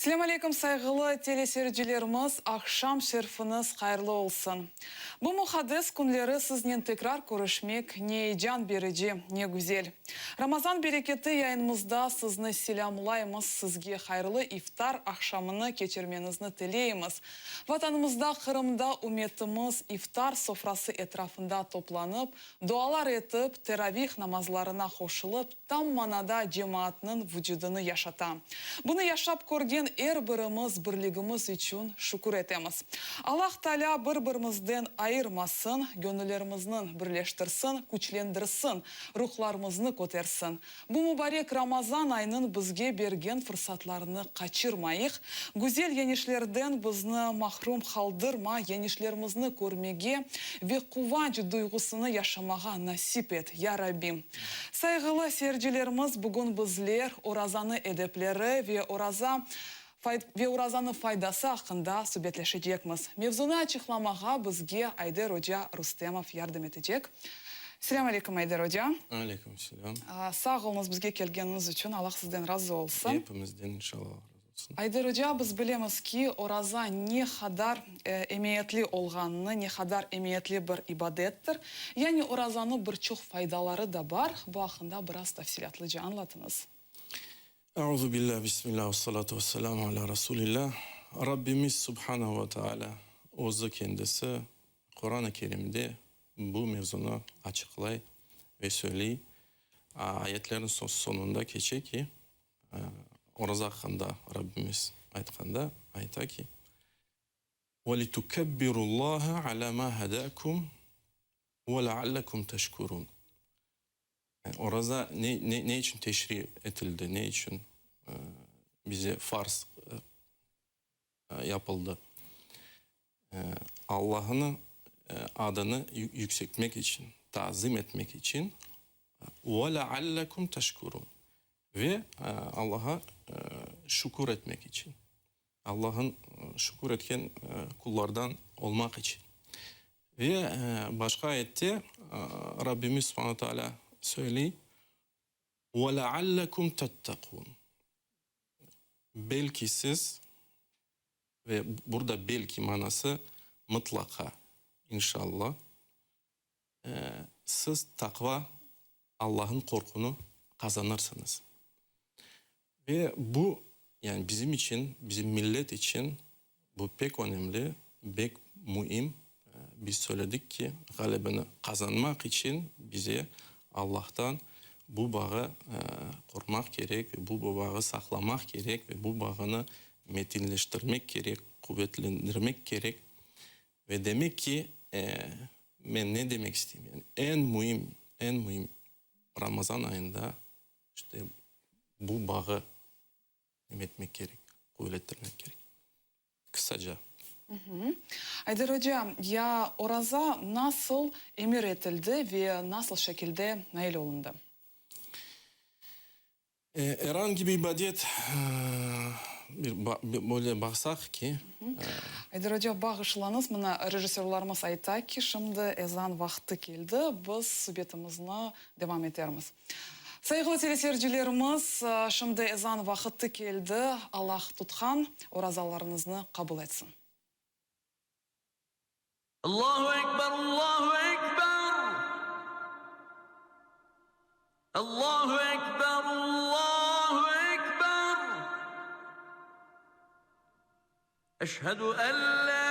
Selâm aleyküm, sayğılı teleseyircilerimiz, aqşam şerfiñiz hayırlı olsun! Bu muqaddes künleri siznen tekrar körüşmek ne eyecan berici, ne güzel! Ramazan bereketi yayınımızda sizni selâmlaymız, sizge hayırlı iftar aqşamını keçirmeñizni tileymiz. Vatanımızda, Qırımda ümmetimiz iftar sofrası etrafında toplanıp, dualar etip, teravih namazlarına qoşulıp, tam manada cemaatnıñ vucudını yaşata. Bunı yaşap körgen er birimiz birligimiz içün şükür etemiz. Allah Taalâ bir-birimizden ayırmasın, göñüllerimizni birleştirsin, küçlendirsin, ruhlarımıznı kötersin. Bu mubarek Ramazan ayınıñ bizge bergen fırsatlarını qaçırmayıq, güzel yeñişlerden bizni mahrum qaldırma, yeñişlerimizni körmege ve quvanç duyğusını yaşamağa nasip et, ya Rabbim. Sayğılı seyircilerimiz, bugün bizler orazanı edepleri ve oraza ve orazanıñ faydası aqqında subetleşecekmiz. Mevzunı açıqlamağa bizge Ayder oca Rustemov yardım etecek. Selâm aleyküm, Ayder oca. Aleyküm selâm. Sağ oluñız bizge kelgeniñiz içün, Allah sizden razı olsun. Epimizden inşallah razı olsun. Ayder oca, biz bilemiz ki, oraza ne qadar emiyetli olğanını, ne qadar emiyetli bir ibadettir. Yani orazanıñ bir çoq faydaları da bar. Bu aqqında biraz tafsilâtlıca añlatıñız. Euzu billah, bismillah, vessalatu vesselamu ala Rasulillah. Rabbimiz Subhanahu ve Teala Özü kendisi Quran-ı Kerimde bu mevzunı açıqlay ve söyley. Ayetlerniñ soñunda keçe ki, oraza aqqında Rabbimiz aytqanda ayta ki, Ve litukebbirullaha ala ma hadakum ve leallekum teşkurun. Oraza ne, ne, ne içün teşri etildi, ne içün bize farz yapıldı? Allahnıñ adını yükseltmek içün, tazim etmek içün, ve leallekum teşkurun, ve Allaha şükür etmek içün. Allah'ın şükür etken qullardan olmaq içün. Ve başqa ayette Rabbimiz Subhanu Teala söyley, Ve leallekum tettaqun. Belki siz, ve burada belki manası mıtlaqa, inşallah, siz taqva, Allah'ın qorqunı qazanırsıñız. Ve bu, yani bizim içün, bizim millet içün bu pek önemli, bek müim. Biz söyledik ki, ğalebeni qazanmaq içün bize Allahtan bu bağı qurmaq kerek ve bu bağı saqlamaq kerek ve bu bağını metinleştirmek kerek, quvetlendirmek kerek. Ve demek ki, men ne demek isteyim? Yani eñ müim, eñ müim Ramazan ayında işte bu bağı neme etmek kerek, quvetlendirmek kerek. Qısaca. Ayder oca, ya oraza nasıl emir etildi ve nasıl şekilde nail olundı? Er angi bir ibadet, bir böyle baqsaq ki. Ayder oca, bağışlañız, mına rejissörlarımız ayta ki, şimdi ezan vaqtı keldi, biz subetimizni devam etermiz. Sayğılı teleseyircilerimiz, şimdi ezan vaqıtı keldi, Allah tutqan orazalarıñıznı qabul etsin. Allahu Ekber, Allahu Ekber! Allahu Ekber, Allahu Ekber! Eşhedü en la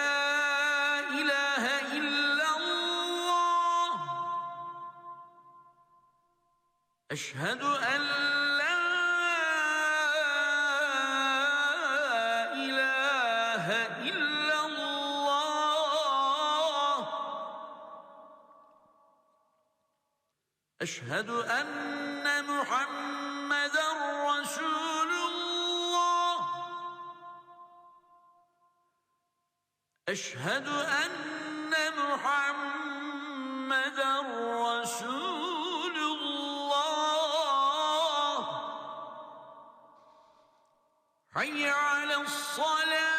ilahe illallah! Eşhedü en la ilahe illallah. Eşhedü enne Muhammeden Resulullah. Eşhedü enne Muhammeden Resulullah. Hayye ales-salah.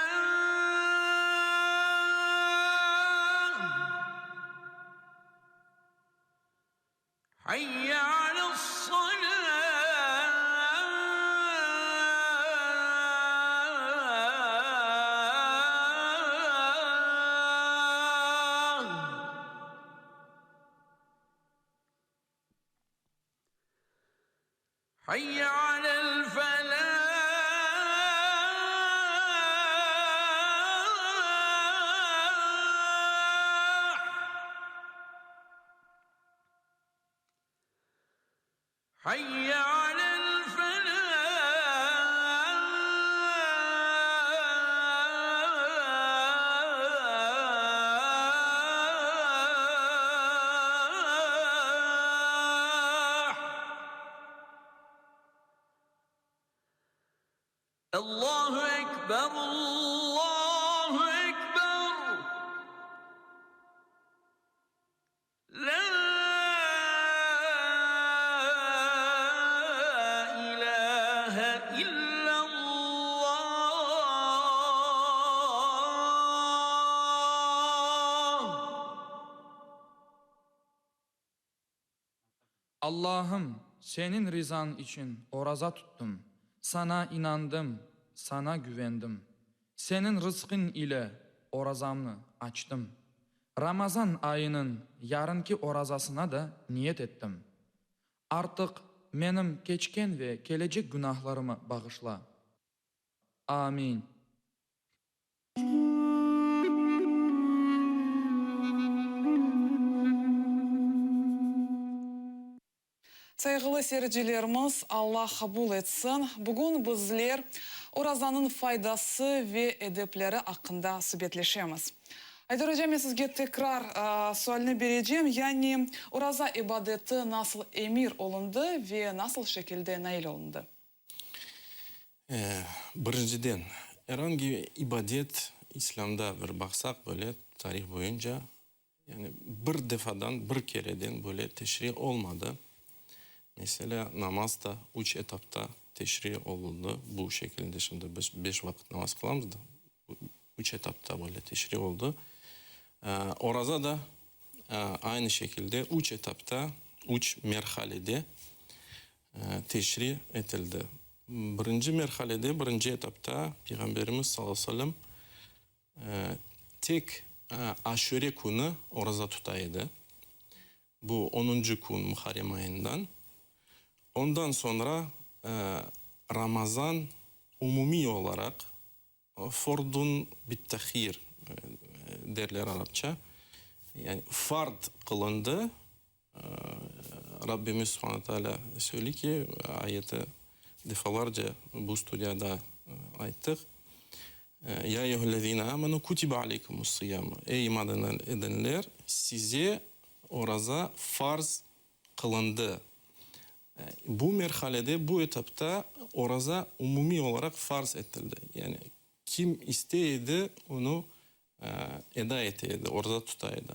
Hayye ales-salah. Hayye alel felâh. Allahu ekber, Allahu ekber, Lâ ilâhe illallah. Allahım, Seniñ rizañ içün oraza tuttım, Saña inandım, Saña güvendim. Seniñ rızqıñ ile orazamnı açtım. Ramazan ayınıñ yarınki orazasına da niyet ettim. Artıq menim keçken ve kelecek günahlarımı bağışla. Amin. Sayğılı seyircilerimiz, Alla qabul etsin! Bugün bizler orazanıñ faydası ve edepleri aqqında subetleşemiz. Aydar oca, men sizge tekrar sualni berecem, yani oraza ibadeti nasıl emir olundı ve nasıl şekilde nail olundı? Birinciden, er angi ibadet İslâmda bir baqsaq böyle tarih boyunca, yani bir defadan, bir kereden böyle teşri olmadı. Meselâ, namaz da üç etapta teşri olundı. Bu şekilde şimdi biz beş vaqıt namaz qılamız da, üç etapta böyle teşri oldı. Oraza da aynı şekilde üç etapta, üç merhalede teşri etildi. Birinci merhalede, birinci etapta Peyğamberimiz salâllahu aleyhi ve sellem tek Aşure künü oraza tuta edi. Bu onuncı kün Muharrem ayından. Ondan soñra Ramazan umumiy olaraq Fordun bittahir derler arapça, yani fard qılındı. Rabbimiz Subhane Teala söyley ki, ayeti defalarca bu studiyada ayttıq, Ya eyyühellezine amenu kutibe aleykumus-sıyam, Ey iman edenler, size oraza farz qılındı. Bu merhalede, bu etapta oraza umumiy olaraq farz etildi. Yani kim istey edi, onı eda ete edi, oraza tuta edi.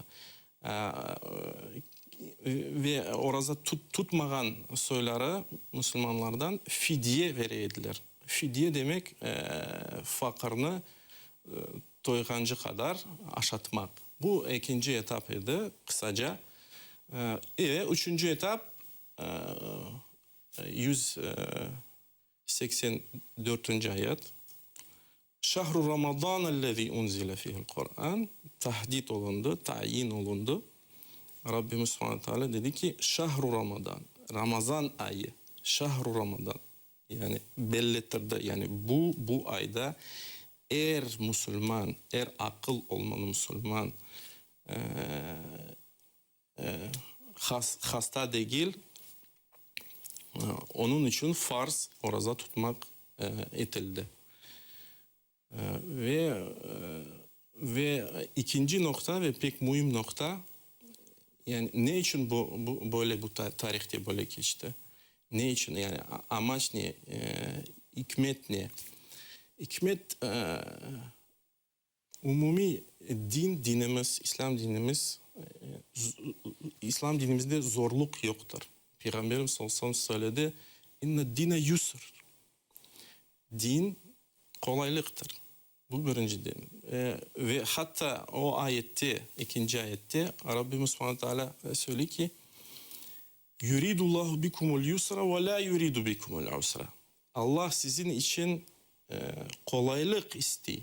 Ve oraza tutmağan soyları musulmanlardan fidye bere ediler. Fidye demek, faqırnı toyğancı qadar aşatmaq. Bu ekinci etap edi, qısaca. E, üçünci etap, 184-nci ayet, Şahru Ramazanellezî unzile fihil Quran, tahdid olundı, tayin olundı. Rabbimiz Subhane Teala dedi ki, Şahru Ramazan, Ramazan ayı, Şahru Ramazan. Yani bellettirdi, yani bu, bu ayda er musulman, er aqıl olmalı musulman, hasta degil, onıñ içün farz oraza tutmaq etildi. Ve, ve ikinci noqta ve pek müim noqta, yani ne içün bu, bu böyle bu tarihte böyle keçti? Ne içün, yani amaç ne, ikmet ne? İkmet, umumiy din, dinimiz, İslâm dinimiz, İslâm dinimizde zorluq yoqtır. Peyğamberimiz sallallahu aleyhi ve sellem söyledi, İnne-d-dine yusr. Din, qolaylıqtır. Bu birinciden. Ve hatta o ayette, ekinci ayette Rabbimiz Subhane Teala söyley ki, Yuridullahu bikumul yusra ve la yuridu bikumul usra. Allah siziñ içün qolaylıq istey.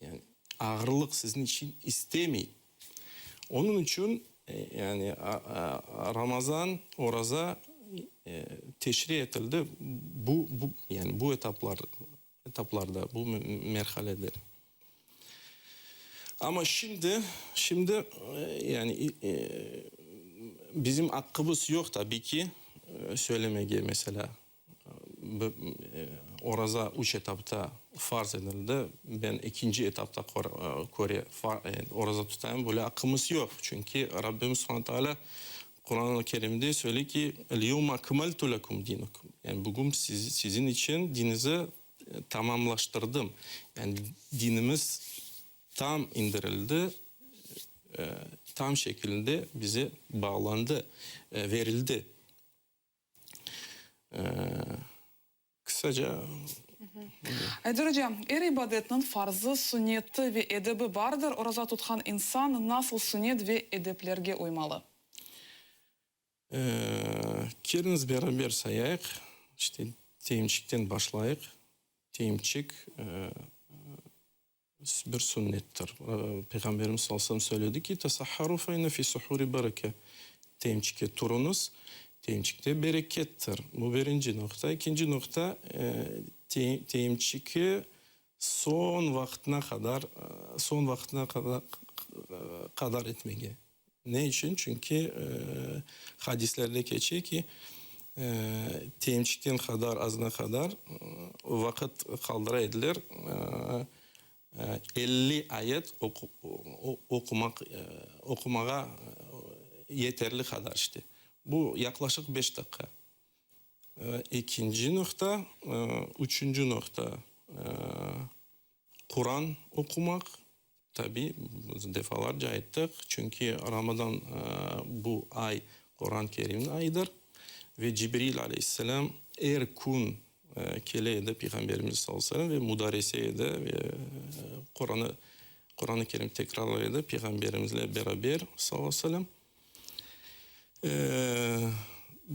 Yani ağırlıq siziñ içün istemey. Onıñ içün yani Ramazan, oraza teşri etildi bu, bu, yani bu etaplar, etaplarda, bu merhalede. Amma şimdi, şimdi yani bizim aqqımız yoq tabi ki. söylemege, meselâ, oraza üç etapta farz edildi, ben ekinci etapta köre oraza tutayım, böyle aqqımız yoq. Çünki Rabbimiz Subhane Taalâ Quran-ı Kerimde söyley ki, El-yevme ekmeltu lekum dinukum, yani bugün siziñ içün diniñizi tamamlaştırdım. Yani dinimiz tam indirildi, tam şekilde bize bağlandı, verildi. Qısaca. Ayder oca, er ibadetniñ farzı, sunneti ve edebi bardır. Oraza tutqan insan nasıl sunnet ve edeplerge uymalı? Keliñiz beraber sayayıq. İşte, teyimçikten başlayıq. Teyimçik bir sünnettir. Peyğamberimiz sallallahu aleyhi ve sellem söyledi ki, Tesahharu fe inne fi suhuri bereke. Teyimçikke turuñız, teyimçikte berekettir. Bu birinci noqta. İkinci noqta, teyimçiki soñ vaqtına qadar, soñ vaqtına qadar etmege. Ne içün? Çünki hadislerde keçe ki, temçikten qadar azına qadar vaqıt qaldıra ediler, 50 ayet oqumaq, oqumağa yeterli qadar işte. Bu yaqlaşıq beş daqqa. Ekinci noqta, üçünci noqta, Quran oqumaq, tabiy, biz defalarca ayttıq, çünki Ramadan bu ay Quran Kerimniñ ayıdır ve Cibril aleyhisselâm er kün kele edi Peyğamberimiz sallallahu aleyhi ve sellem ve mudarese edi ve Quranı, Quranı Kerim tekrarlay edi Peyğamberimizle beraber sallallahu aleyhi ve sellem.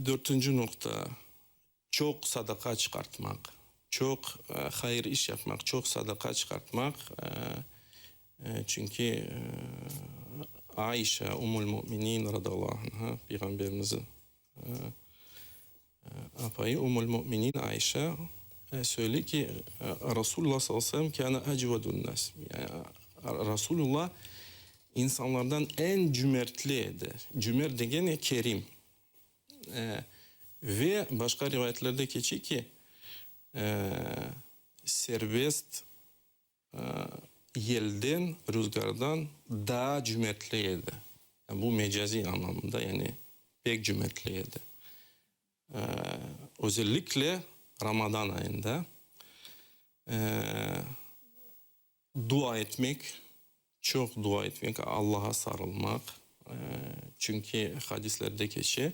Dörtünci noqta, Çoq sadaqa çıqartmaq, çoq hayır iş yapmaq, çoq sadaqa çıqartmaq, çünki Aişa, Ummul Mu'minin radıyallahu anha, Peyğamberimizin apayı Ummul Mu'minin Aişa söyley ki, Rasulullah sallallahu aleyhi ve sellem kâne acvedun nas, yani Rasulullah insanlardan eñ cümertli edi. Cümert degeni kerim. Ve başqa rivayetlerde keçe ki, serbest yelden, rüzgardan daa cümertli edi. Bu mecaziy añlamında, yani pek cümertli edi. Özellikle Ramadan ayında. Dua etmek, çoq dua etmek, Allağa sarılmaq, çünki hadislerde keçe,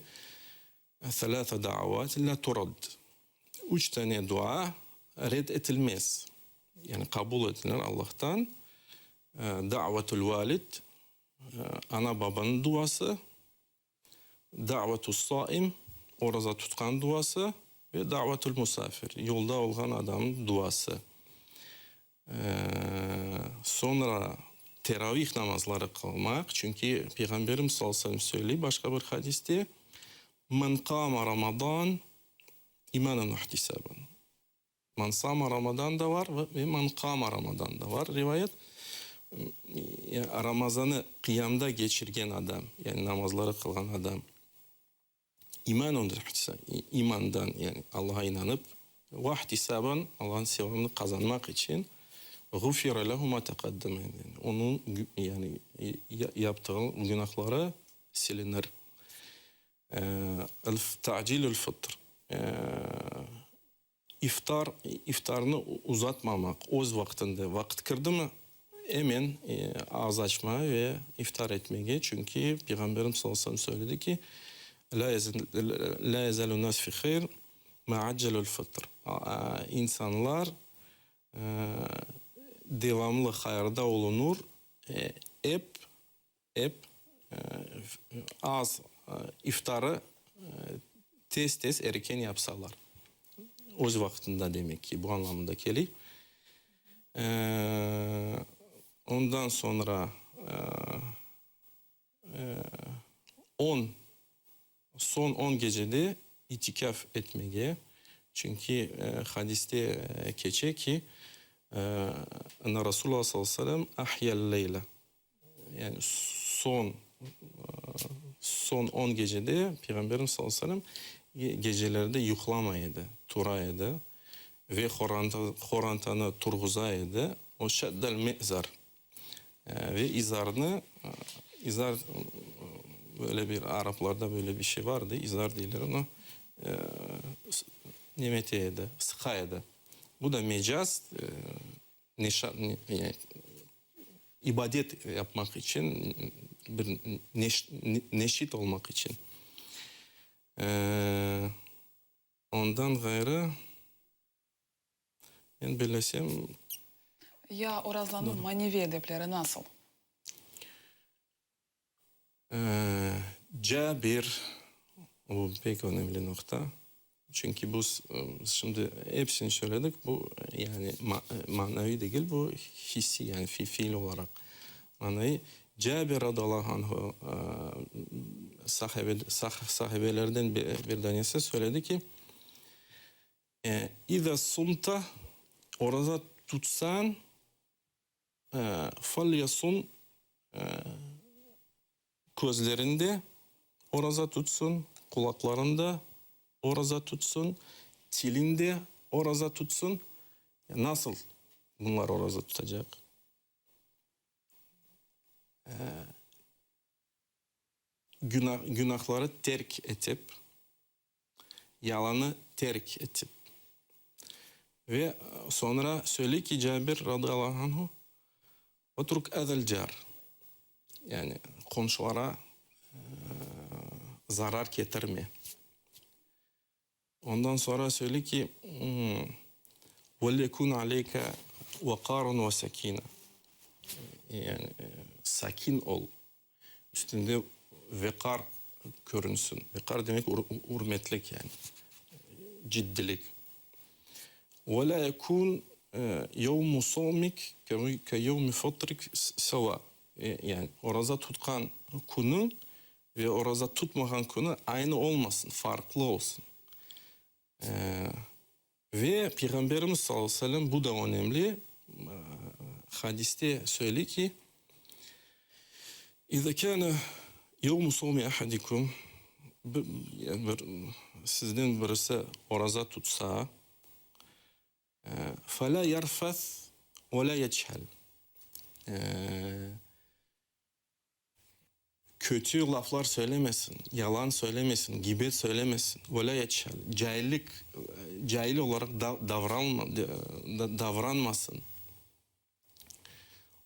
Selâse da'avâtin lâ turad, üç tane dua red etilmez, yani qabul etilir Allahtan, da'vetul valid, ana-babanıñ duası, Da'vetus-saim, oraza tutqan duası, ve da'vetul-musafir, yolda olğan adamnıñ duası. Soñra teravih namazları qılmaq, çünki Peyğamberimiz sallallahu aleyhi ve sellem söyley başqa bir hadiste, Men qama Ramadan imanen ve ihtisaben. Men sama Ramadan da var ve men qama Ramadan da var rivayet. Ramazanı qiyamda keçirgen adam, yani namazları qılğan adam, iman imandan, yani Allağa inanıp, ve ihtisaban, Allahnıñ sevabını qazanmaq içün, ğufira lehu ma teqaddeme, yani onıñ yani yaptığı günahları silinir. Ta'cilül fıtr, İftar, iftarnı uzatmamaq, öz vaqtında, vaqıt kirdimi, emen ağız açma ve iftar etmege, çünki Peyğamberimiz sallallahu aleyhi ve sellem söyledi ki, Lâ yezalu nas fi hayr ma accelul fıtr, İnsanlar devamlı hayırda olunur, ep Ep az iftarı tez-tez erken yapsalar, öz vaqtında demek ki, bu añlamında keley. Ondan soñra on, soñ on gecede itikâf etmege, çünki hadiste keçe ki, Rasulullah sallallahu aleyhi ve sellem ahyel-leyle, Yani soñ, soñ on gecede Peyğamberimiz sallallahu aleyhi ve sellem. Gecelerde yuqlamay edi, tura edi ve qorantanı turğuza edi. O şaddal me'zar ve izarnı, izar böyle bir araplarda böyle bir şey vardı, izar deyler onı, nemete edi, sıqa edi. Bu da mecaz, neşat, ibadet yapmaq içün, bir neşit olmaq içün. Ondan ğayrı, men bilesem. Ya orazanıñ maneviy edepleri nasıl? Cabir, bu pek önemli noqta, çünki biz şimdi episini söyledik, bu yani manaviy degil, bu hissiy, yani fiil olaraq manaviy. Cabir radıyallahu anhu sahabelerden bir danesi söyledi ki, İza sumta, oraza tutsañ, Falyasun közlerinde oraza tutsun, qulaqlarında oraza tutsun, tilinde oraza tutsun. Nasıl bunlar oraza tutacaq? Günahları terk etip, yalanı terk etip. Ve soñra söyley ki, Cabir radıyallahu anhu, Otruk ezel car, yani qomşulara zarar ketirme. Ondan soñra söyley ki, Velekun aleyke veqarun ve sakina, yani sakin ol, Üstünde veqar körünsin. Veqar demek ürmetlik yani, ciddilik. Ve lâ yekûn yevmu sovmik ke yevmi fıtrik seva. Yani oraza tutqan künü ve oraza tutmağan künü aynı olmasın, farqlı olsun. Ve Peyğamberimiz salâllahu aleyhi ve sellem, bu da önemli, hadiste söyley ki, İzâ kâne yevmu sovmi ahadikum, bir sizden birisi oraza tutsa, felâ yerfes ve lâ yechel. Kötü laflar söylemesin, yalan söylemesin, gıybet söylemesin, ve lâ yechel, caillik, cail olaraq davranmasın.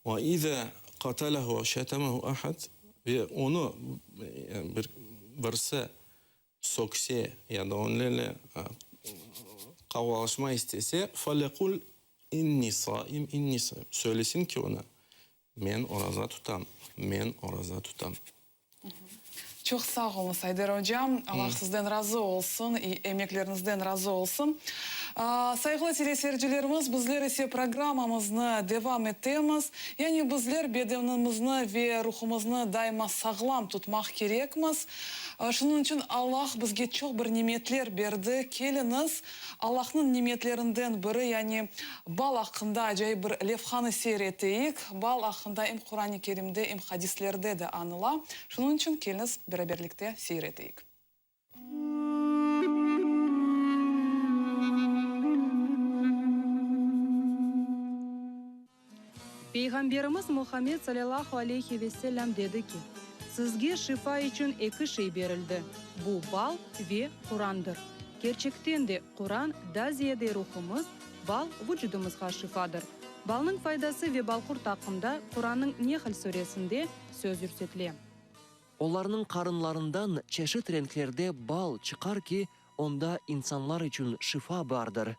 Ve izâ qatalehu ev şetemehu ahad, ve onı bir birisi sökse ya da onlarle qavğalaşma istese, felyekul inni saim, inni saim, söylesin ki ona, Men oraza tutam, men oraza tutam. Çoq sağ oluñız, Ayder ocam. Allah sizden razı olsun, emekleriñizden razı olsun. Sayğılı teleseyircilerimiz, bizler ise programmamıznı devam etemiz. Yani bizler bedenimizni ve ruhumıznı daima sağlam tutmaq kerekmiz. Şunıñ içün Allah bizge çoq bir nimetler berdi. Keliñiz, Allahnıñ nimetlerinden biri, yani bal aqqında acayip bir levhanı seyir eteyik. Bal aqqında em Quran-ı Kerimde, em hadislerde de añıla. Şunıñ içün keliñiz, beraberlikte seyir eteyik. Peyğamberimiz Muhammed salâlâhu aleyhi ve sellâm dedi ki, Sizge şifa içün eki şey berildi, bu bal ve Qurandır. Kerçekten de, Quran da ziyade ruhumız, bal vucudımızğa şifadır. Balnıñ faydası ve balqurt aqqında Qurannıñ Nehl suresinde söz yürsetile. Olarnıñ qarınlarından çeşit renklerde bal çıqar ki, onda insanlar içün şifa bardır.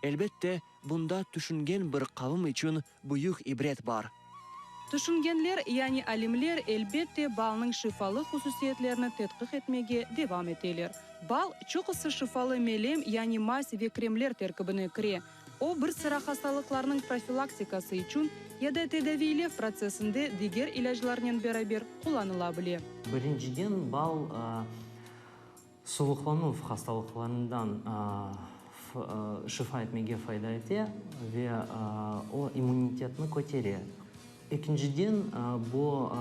Elbette, bunda tüşüngen bir qavım içün büyük ibret bar. Tüşüngenler, yani alimler, elbette, balnıñ şifalı hususiyetlerini tedqiq etmege devam eteler. Bal, çoqusı şifalı melem, yani maz ve kremler terkibine kire. O, bir sıra hastalıqlarnıñ profilaktikası içün ya da tedaviylev protsessinde diger ilâclarnen beraber qullanıla bile. Birinciden, bal suvuqlanuv hastalıqlarından şifa etmege fayda ete ve o, immunitetni kötere. Ekinciden, bu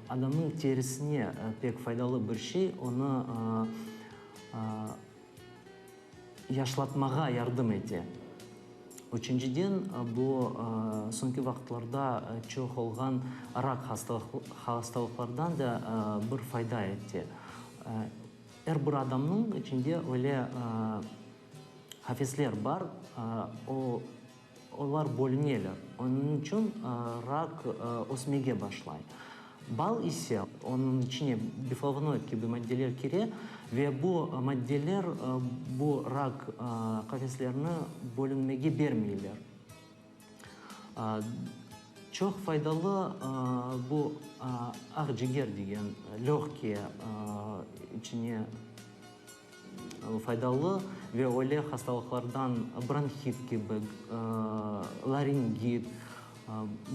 adamnıñ terisine pek faydalı bir şey, onı. Yaşlatmağa yardım ete. Üçünciden, bu soñki vaqıtlarda çoq olğan rak hastalıqlardan da bir fayda ete. Er bir adamnıñ içinde öyle qafesler bar, o, olar bölüneler, onıñ içün rak ösmege başlay. Bal ise, onıñ içine biflavonoid kibi maddeler kire ve bu maddeler bu rak qafeslerini bölünmege bermeyler. Çoq faydalı bu aqciger degen lögkiye içine faydalı ve öyle hastalıqlardan bronhit kibi, laringit,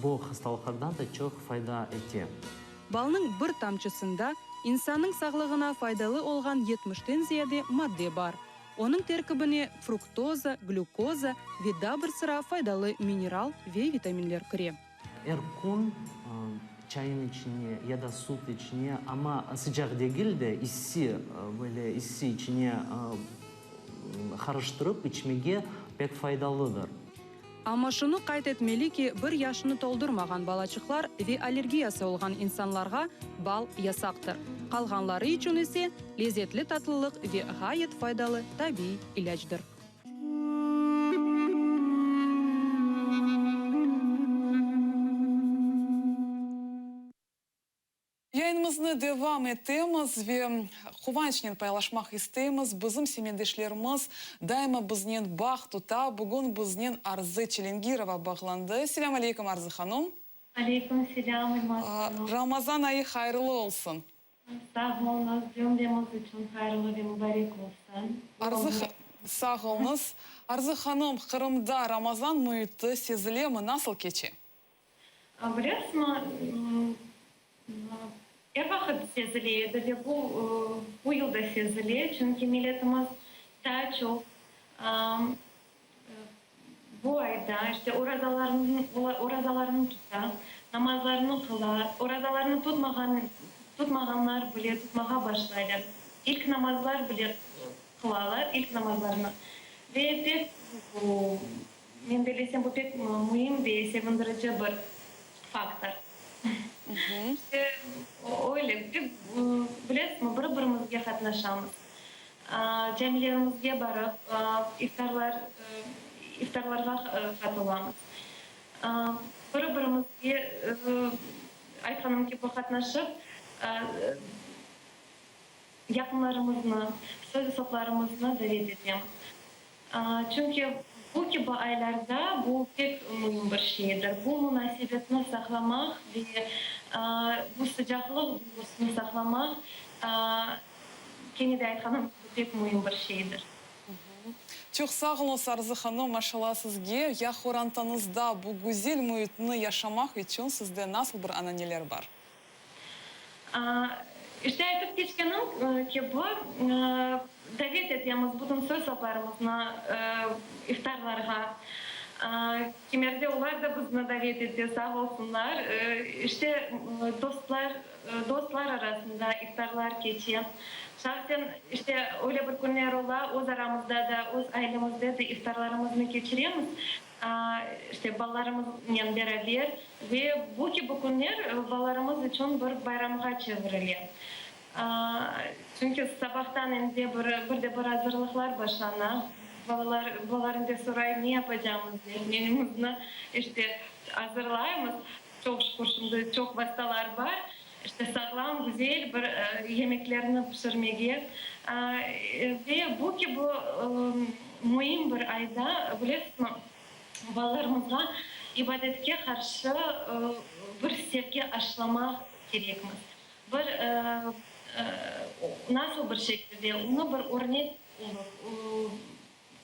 bu hastalıqlardan da çoq fayda ete. Balnıñ bir tamçısında insannıñ sağlığına faydalı olğan yetmişten ziyade madde bar. Onıñ terkibine fruktoza, glükoza ve daa bir sıra faydalı mineral ve vitaminler kire. Er kün çayın içine ya da süt içine, amma sıcaq degil de, issi, böyle issi içine qarıştırıp içmege pek faydalıdır. Amma şunı qayd etmeli ki, bir yaşını toldurmağan balaçıqlar ve allergiyası olğan insanlarğa bal yasaqtır. Qalğanları içün ise, lezetli tatlılıq ve ğayet faydalı tabiiy ilâcdır. Yayınımıznı devam etemiz ve quvançnen paylaşmaq isteymiz, bizim semetdeşlerimiz daima biznen bağ tuta. Bugün biznen Arzı Çilingirova bağlandı. Selâm aleykum, Arzı hanum. Aleyküm selâm, Elmaz hanum. Ramazan ayı hayırlı olsun. Sağ oluñız, cümlemiz içün hayırlı ve mubarek olsun. Arzı, sağ oluñız. Arzı hanum, Qırımda Ramazan müiti sezilemi, nasıl keçe? Bilesiñmi, er vaqıt sezile edi ve bu bu yıl da sezile, çünki milletimiz daa çoq bu ayda, işte, orazalarını tuta, namazlarını qıla, orazalarını tutmağan tutmağanlar bile tutmağa başlaylar, ilk namazlar bile qılalar, ilk namazlarını ve pek bu Men bellesem, bu pek müim ve sevindirici bir faktor. İşte, öyle, pek, bilesizmi, bir-birimizge qatnaşamız. Camilerimizge barıp, iftarlar, iftarlarğa qatılamız. Bir-birimizge, aytqanım kibi, qatnaşıp, yaqınlarımıznı, soy-soplarımıznı davet etemiz. Çünki bu kibi aylarda bu pek müim bir şeydir. Bu munasebetni saqlamaq ve bu sıcaqlıq duyğusını saqlamaq, kene de aytqanım kibi, pek müim bir şeydir. Çoq sağ oluñız, Arzı hanım, maşallah sizge. Ya qorantañızda bu güzel müitni yaşamaq içün sizde nasıl bir ananeler bar? İşte, aytıp keçkenim kibi, davet etemiz bütün soy-soplarımıznı iftarlarğa. Kimerde olar da bizni davet ete, sağ olsunlar. İşte, dostlar, dostlar arasında iftarlar keçe. Şahsen, işte, öyle bir künler ola, öz aramızda da, öz ailemizde de iftarlarımıznı keçiremiz. İşte, balalarımıznen beraber ve bu kibi künler balalarımız içün bir bayramğa çevirile. Çünki sabahtan endi bir, bir de bir azırlıqlar başlana. Balalar, balalar endi soray, ne yapacamız dep, menümizni, işte, azırlaymız. Çoq şükür, şimdi çoq vastalar bar. İşte, sağlam, güzel bir yemeklerni pişirmege. Ve bu kibi müim bir ayda, bilesizmi, balalarımızğa ibadetke qarşı bir sevgi aşılamaq kerekmiz. Bir, nasıl bir şekilde, onı bir örnek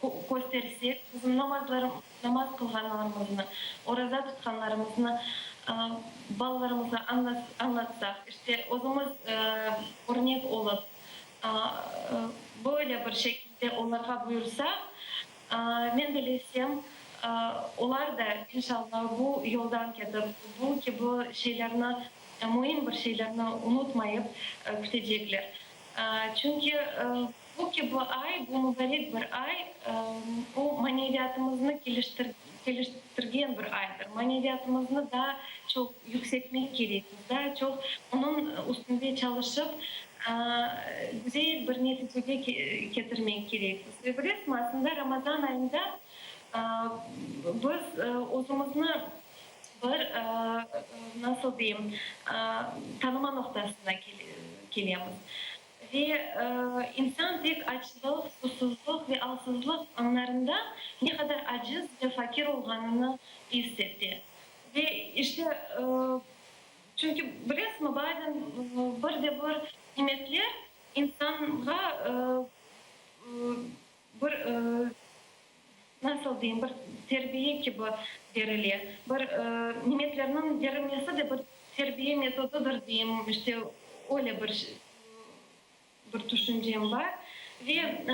olıp köstersek, bizim namaz qılğanlarımıznı, oraza tutqanlarımıznı balalarımızğa añlatsaq, işte, özümiz örnek olıp, böyle bir şekilde olarğa buyursaq, men bilesem, olar da, inşallah, bu yoldan ketip, bu kibi şeylerni, müim bir şeylerni unutmayıp kütecekler. Çünki. Bu kibi ay, bu mubarek bir ay, o maneviyatımıznı keliştirgen bir aydır. Maneviyatımıznı daa çoq yükseltmek kerekmiz, daa çoq onıñ üstünde çalışıp, güzel bir neticege ketirmek kerekmiz. Ve bilesizmi, aslında Ramazan ayında biz özümizni bir, nasıl deyim, tanıma noqtasına kelemiz. Ve insan tek açlıq, susuzlıq ve alsızlıq añlarında ne qadar aciz ve fakir olğanını is ete. Ve işte, çünki bilesizmi, bazen bir de bir nimetler insanğa bir, nasıl deyim, bir terbiye kibi berile. Bir nimetlerniñ berilmesi de bir terbiye metodıdır deyim, işte öyle bir bir tüşüncem bar. Ve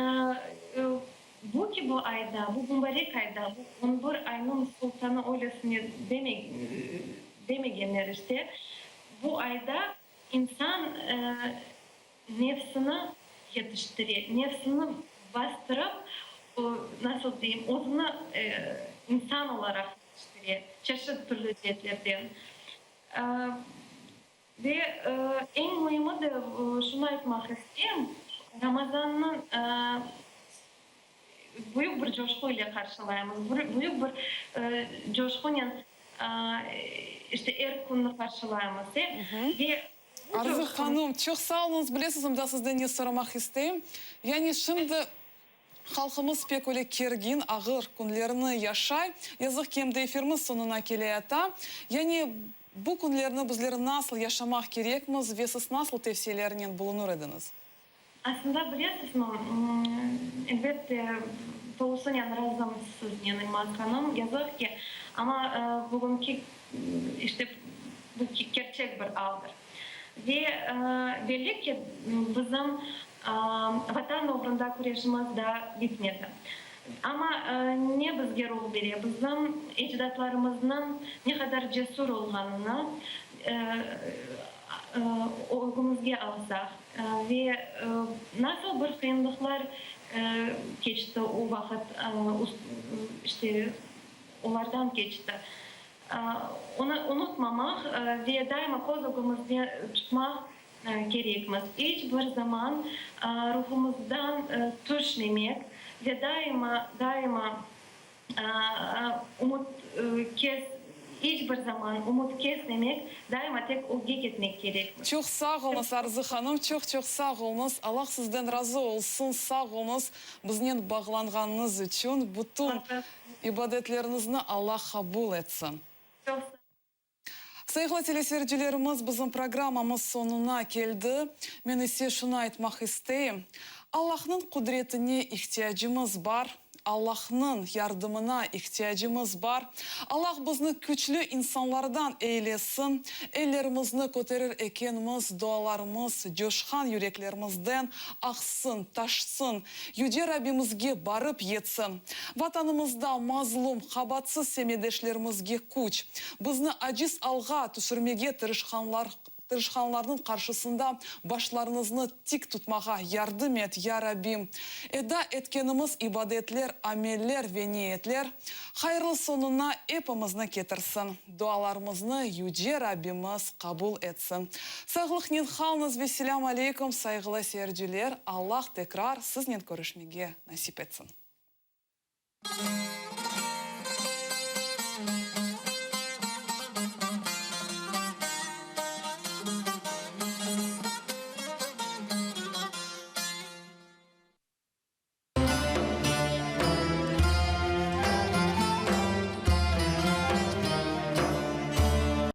bu kibi ayda, bu mubarek ayda, bu on bir aynıñ sultanı öylesine demegenler işte, bu ayda insan nefsini yetiştire, nefsini bastırıp, nasıl deyim, özüni insan olaraq yetiştire, çeşit türlü ceetlerden. Ve eñ müimi de, şunı aytmaq isteyim, Ramazannı büyük bir coşqu ile qarşılaymız, büyük bir coşqunen işte er künni qarşılaymız. Ve Arzı hanım, çoq sağ oluñız. Bilesiz, mında sizden ne soramaq isteyim. Yani şimdi halqımız pek öyle kergin, ağır künlerni yaşay. Yazıq ki, em de efirimiz soñuna keleyata. Yani bu künlerni bizler nasıl yaşamaq kerekmiz ve siz nasıl tevsiyelernen bulunır ediñiz? Aslında bilesizmi, elbette, tolusınen razım siznen, İlmaz hanım. Yazıq ki, amma bugünki, işte, bu kerçek bir aldır. Ve belli ki, bizim Vatan oğrunda küreşimiz daa bitmedi. Amma ne bizge ruh bere? Bizim ecdatlarımıznıñ ne qadar cesür olğanını ögümizge alsaq ve nasıl bir qıyınlıqlar keçti o vaqıt, işte, olardan keçti, onı unutmamaq ve daima köz ögümizde tutmaq kerekmiz. İç bir zaman ruhumızdan tüşmemek ve daima, daima Ümüt kes, iç bir zaman ümüt kesmemek, daima tek ögge ketmek kerekmiz. Çoq sağ oluñız, Arzı hanım, çoq-çoq sağ oluñız. Allah sizden razı olsun, sağ oluñız biznen bağlanğanıñız içün. Bütün ibadetleriñizni Allah qabul etsin. Çoq sağ. Sayğılı teleseyircilerimiz, bizim programmamız soñuna keldi. Men ise şunı aytmaq isteyim, Allahnıñ qudretine ihtiyacımız bar, Allahnıñ yardımına ihtiyacımız bar. Allah bizni küçlü insanlardan eylesin, ellerimizni köterir ekenmiz, dualarımız coşqan yüreklerimizden aqsın, taşsın, Yüce Rabbimizge barıp yetsin. Vatanımızda mazlum, qabatsız semetdeşlerimizge küç, bizni aciz alğa tüşürmege tırışqanlar tırışqanlarnıñ qarşısında başlarıñıznı tik tutmağa yardım et, ya Rabbim. Eda etkenimiz ibadetler, ameller ve niyetler hayırlı soñuna epimizni ketirsin. Dualarımıznı Yüce Rabbimiz qabul etsin. Sağlıqnen qalñız ve selâm aleyküm, sayğılı seyirciler, Allah tekrar siznen körüşmege nasip etsin.